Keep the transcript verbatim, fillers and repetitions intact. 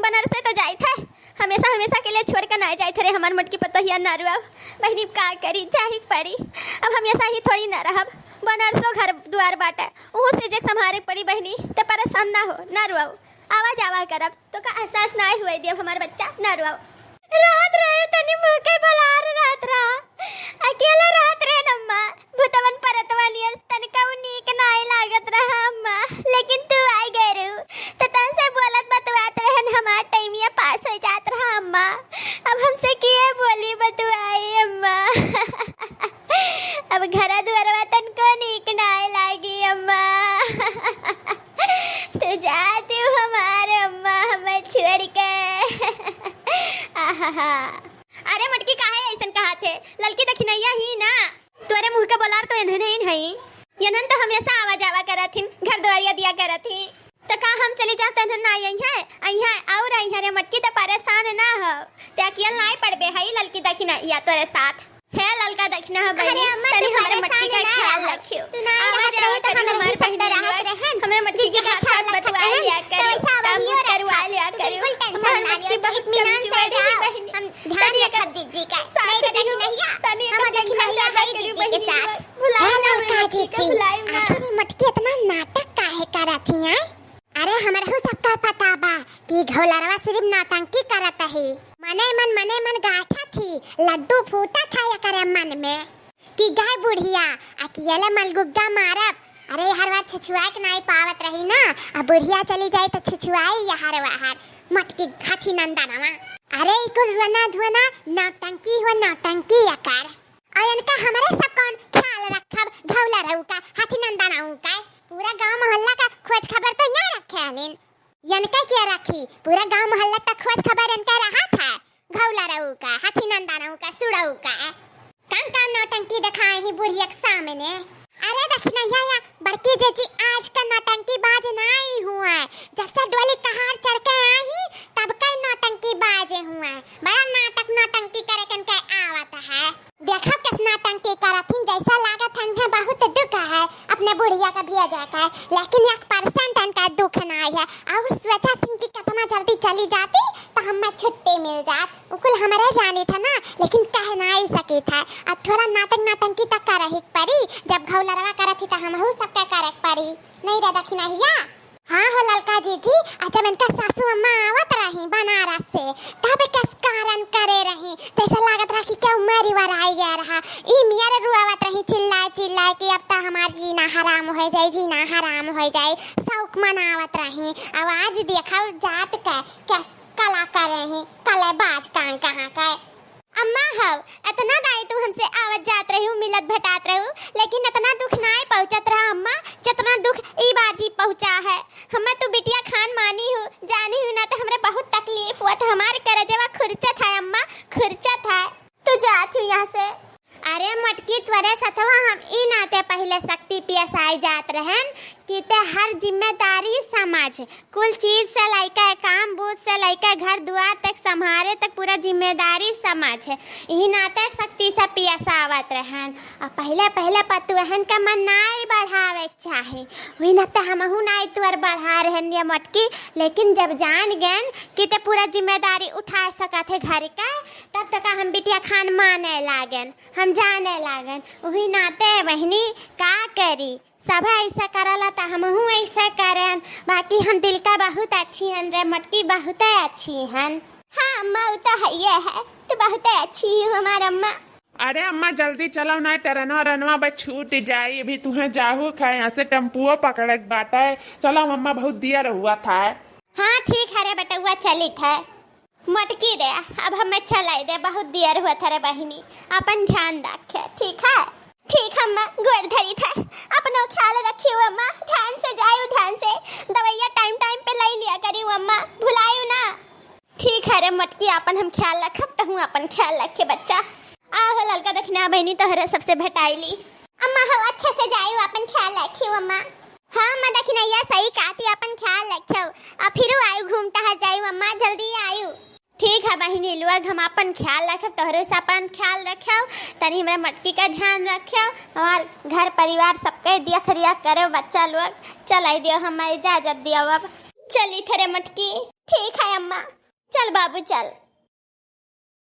बनारस से तो जाइत है, हमेशा हमेशा के लिए छोड़ के ना जाइत है रे हमार मोटकी पतोहिया, ना रुआव बहिनी, का करी, जाही के पड़ी। अब हमेशा ही थोड़ी ना रहब, बनारसो घर दुआर बाटे, उहू से जे संभारे के पड़ी बहिनी, ते परेशान ना हो, ना रुआव, आवा जावा करब। तोका एहसास नाहीं हुए देब हमार बच्चा, ना रोवा। रहत रहे तनी मुँह के बलार रहत रहा। अकेले रहत रहे न अम्मा, भूतवन परतवा नियस तनिका उ नीक नाहीं लागत रहा अम्मा। लेकिन तू आइ गए रहू, त तन से बोलत बतुआत रहन, हमार टाइमिया पास होइ जात रहा अम्मा। अब हमसे किए बोली बतुआई अम्मा। अब घरा दुआरवा तनको नीक नाहीं लागी अम्मा। तू जात हू हमार अम्मा हमें छोड़ के। आहा। अरे मोटकी, काहे अइसन कहत है? ललकी दखिनैया ही ना। तोरे मुँह के बोलार तो एन्हन ही नहीं। एन्हन तो हमेशा आवा जावा करत हिन, घर दुआरिया दिया करत ही। त का हम चली जाब त एन्हन ना अइहैं? अइहैं अउर अइहैं रे मोटकी, त परेशान ना हो। ते अकेल नाहीं पड़बे हई ललकी दखिनैया तोरे साथ। हे ललका दखिना हो बहिनी, अरे अम्मा, तनी तू हमरे मटकी परेशान का ना ख्याल रहो। रखियो। तू ना आवा रहत जावा रही तो करियो हम हमार रही, सब बहिनी तो रहत लोग। रहन। हमरे मटकी जीजी का का हाथ ख्याल साथ रखत बटवा रहन। लिया तो करियो, ऐसा काम बहिनियो रहो, करवा लिया तू करियो। इत्मीनान से हमार मटकी जाओ, बहुत इत्मीनान से कमजोर है जाओ। बहिनी। हम ध्यान तनी रखब एकर जीजी का। साथ नहीं तो रहियो, दखिनैया। तनी हम एकर दखिनैया देखभाल है करियो जीजी के बहिनी साथ। लोग। भुलाइब ना ललका मटकी के, जीजी, भुलाइब ना। आखिर ई मटकी इतना नाटक काहे करत ही, आय? अरे, हमरहू सबका पता बा कि घौलरवा सिर्फ नौटंकी करत ही। मने मन, मने मन गाठत ही, लड्डू फूटत है एकरे मन में कि गए बुढ़िया, अकेले मलगुग्गा मारब। अरे, हर बार छिछुआए के नाहीं पावत रही ना, अब बुढ़िया चली जाई त छिछुआई यहर वहर, मटकी हथी नंदनवा। अरे, ई कुल रोना धोना नौटंकी हो, नौटंकी एकर। अउर इनका हमरे सब कौन ख्याल रखब, घौलरऊ का, हथी नंदनऊ का? पूरा गाँव मोहल्ला का खोज खबर तो यहाँ रखे हलिन। इनका क्या रखी? पूरा गाँव मोहल्ला का खोज खबर इनका रहत है। घौलरऊ का, हथी नंदनऊ का, सुड़ऊ का। कौन कौन नौटंकी देखाए ही बुढ़िया के सामने? अरे दखिनैया, या बड़की जीजी आज का नौटंकी बाज नाहीं हुआ है। जब से डोली कहार चढ़ के आई ही, तब का नौटंकी बाजे हुआ है। बड़ा नाटक नौटंकी करे कन के आवत है। देखो किस नौटंकी करत हिन, जैसा लागत है इन्हें बहुत दुख है अपने बुढ़िया का भेजे का, लेकिन एक percent इनका दुख नाहीं है। अउर सोचत हिन कि कितना जल्दी चली जाती तो हमें छुट्टी मिल जात। उ कुल हमरे जानित है ना, लेकिन कह नाहीं सकित है। अब थोड़ा नाटक नौटंकी तो करही के पड़ी, जब घौलरवा करत ही तो हमहू सबका करे के पड़ी। नहीं रे दखिनैया? हाँ हो ललका जीजी, आ जब इनका सासू अम्मा आवत रही बनारस से, तब कस कारण करे रही, जैसे लागत रहा कि केहू मरी वराई गया रहा। ई मियर रुआवत रही चिल्लाए चिल्लाए कि अब तो हमार जीना हराम होइ जाई, जीना हराम होइ जाई, शौक मनावत रही। अब आज देखा जात के कस कला करे ही, कलेबाज कान कहाँ के। अम्मा हव, एतना दाई तू हमसे आवत जात रहू, मिलत भेटात रहू, लेकिन एतना दुख नाय पहुँचत रहा अम्मा, जेतना दुख ई बाजी पहुँचा है। हमें तू बिटिया खान मानी हूँ, जानी हूँ ना, तो हमरे बहुत तकलीफ हुआ था, हमारे करजवा खुरचत है अम्मा, खुरचत है। तू जात हूँ यहाँ से। अरे मोटकी, तोरे सथवा हम ई नाते पहिले शक्ति पियसाई जात रहन कि ते हर जिम्मेदारी समझ, कुल चीज से लइके, काम बूझ से लइके, घर दुआर तक संभारे तक पूरा जिम्मेदारी समझ। इही नाते शक्ति से पियसावत रहन। अउर पहिले, पहिले पतुअहन के मन नाई बढ़ावे के चाही। वही नाते हमहू नाई तुअर बढ़ा रहन ये मोटकी, लेकिन जब जान गएन कि ते पूरा जिम्मेदारी उठा सकत है घर के, तब तक हम बिटिया खान माने लागेन, हम जाने लागेन। वही नाते बहिनी का करी, सभे ऐसे करला त हमहू ऐसे करेन। बाकी हम दिल का बहुत अच्छी हन रे मोटकी, बहुते अच्छी हन। हाँ अम्मा, उ तो हइये है, तू बहुते अच्छी हो हमार अम्मा। अरे अम्मा जल्दी चलो ना, टरनवा रनवा बस छूट जाई, अभी तुहें जाहू खाए, यहाँ से टेम्पुओ पकड़े के बाटे। चलो अम्मा, बहुत दियर हुआ था। हाँ ठीक है रे बेटउआ, चलित है। मोटकी रे, अब हमें चलाई दे, बहुत दियर हुआ था रे बहिनी, अपन ध्यान रखे, ठीक है? ठीक अम्मा, गोड़ धरी था, अपनो ख्याल रखियो अम्मा, ध्यान से जाइयो, ध्यान से दवाइया टाइम टाइम पे लई लिया करियो अम्मा, भुलाइयो ना। ठीक है रे मोटकी, अपन हम ख्याल रखब, तहूँ अपन ख्याल रखे बच्चा। आहो ललका दखिना बहिनी, तोहरे सबसे भेटाइली। अम्मा हो, अच्छे से जाइयो, अपन ख्याल रखियो अम्मा। हाँ अम्मा, दखिनैया सही कहती, अपन ख्याल रखियो, आ फिर आइयो, घूम टहर जाइयो अम्मा, जल्दी आइयो। ठीक है बहिनी लोग, हम अपन ख्याल रखब, तोहरे से अपन ख्याल रखियो, तनी हमरे मोटकी का ध्यान रखियो, हमार घर परिवार सबके देख रेख करो बच्चा लोग। चलाई दियो, हमें इजाजत दियो अब। चली थरे मोटकी। ठीक है अम्मा। चल बाबू चल।